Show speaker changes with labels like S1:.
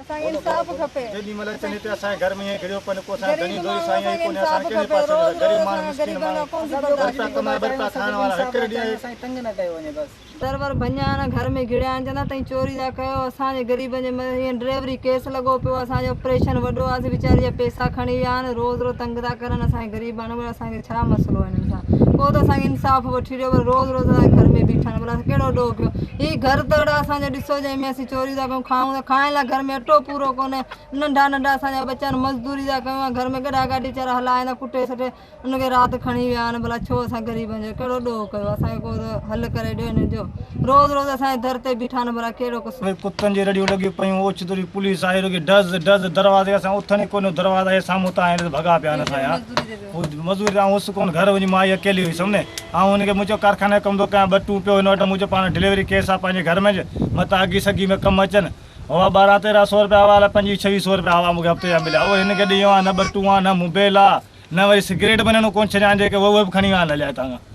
S1: اسان کي انصاف کپي.
S2: جيڏي مھل اچن ھتي اسان جي گھر ۾ ائين گھڙيو پن ڪو اسان
S1: غريب
S2: ڌڻي
S1: ماڻهو
S2: ڌوري سائين
S1: اسان
S2: ائين
S1: کي
S2: ڪونھي اسان
S1: انصاف
S2: ڪنھن
S1: کپي
S2: پاسي
S1: روز
S2: ويندا غريب
S1: روز
S2: ماڻھو
S1: اسان
S2: مسڪين
S1: غريبن
S2: ماڻھو
S1: کان ڪون ٿي
S2: ٻه
S1: برداشت
S2: رپيا ڪمائي ٻه رپيا کائڻ وارا ھڪڙي ڏينھن
S3: تنگ نه ڪيو وڃي بس.
S1: در ور ڀڃيا آهن گهر ۾ گهڙيا آهن چوندا تئين چوري ٿا ڪيو اسان جي غريبن جي مٿان هيئن ڊريوري ڪيس لڳو پيو آهي اسان جو آپريشن وڏو آهي اسين ويچاري جا پيسا کڻي ويا آهن روز روز تنگ ٿا ڪرن اسان کي غريب ماڻهو اسان کي ڇا مسئلو آهي هنن سان ڪو ته اسان کي انصاف وٺي ڏيو پر روز روز اسان جي گهر ۾ بيٺا آهن ڀلا اسان ڪهڙو ڏوهه ڪيو هي گهر ته اهڙا اسان جو ڏسو جنهن ۾ اسين چوري ٿا ڪيون کائون ٿا کائڻ لاء گهر ۾ اٽو پورو ڪونهي ننڍا ننڍا اسان جا ٻچا آهن مزدوري ٿا ڪيون گهر ۾ گڏا گاڏي ويچارا هلائين ٿا ڪٽي سٽي ان کي رات کڻي ويا آهن ڀلا ڇو اسان غريبن جو ڪهڙو ڏوهه ڪيو اسان کي ڪو ته حل ڪري ڏيو هنن جو روز روز اسان جي در تي بيٺا آهن ڀلا ڪهڙو قصور.
S2: وري ڪتن جي رڙيون لڳيون پيون اوچتو وري پوليس آئي رڳي ڊز ڊز دروازي کان اسان اٿن ئي ڪونه دروازا هي سامهون تان آهن ڀڳا پيا آهن اسان جا مزدوري تي آئون هوس ڪونه گهر وڃي مائي اڪيلي هئي سمني آئون هن کي مون چيو ڪارخاني جو ڪم ٿو ڪيان ٻٽون پيو هن وٽ مون چيو پاڻ ڊليوري ڪيس آ پنهنجي گهر ۾ متان اگهي سگهي ۾ ڪم اچن هئا ٻارهن تيرهن سو رپيا هئا الائي پنجويهه ڇويهه سو رپيا هئا مون کي هفتي جا مليا اهي هن کي ڏئي ويو آهيان نه ٻٽون آ نه موبائل آ نه وري سگريٽ به هنن ڪونه ڇڏيا آهن جيڪي اهي به کڻي ويا آهن هليا هتان کان.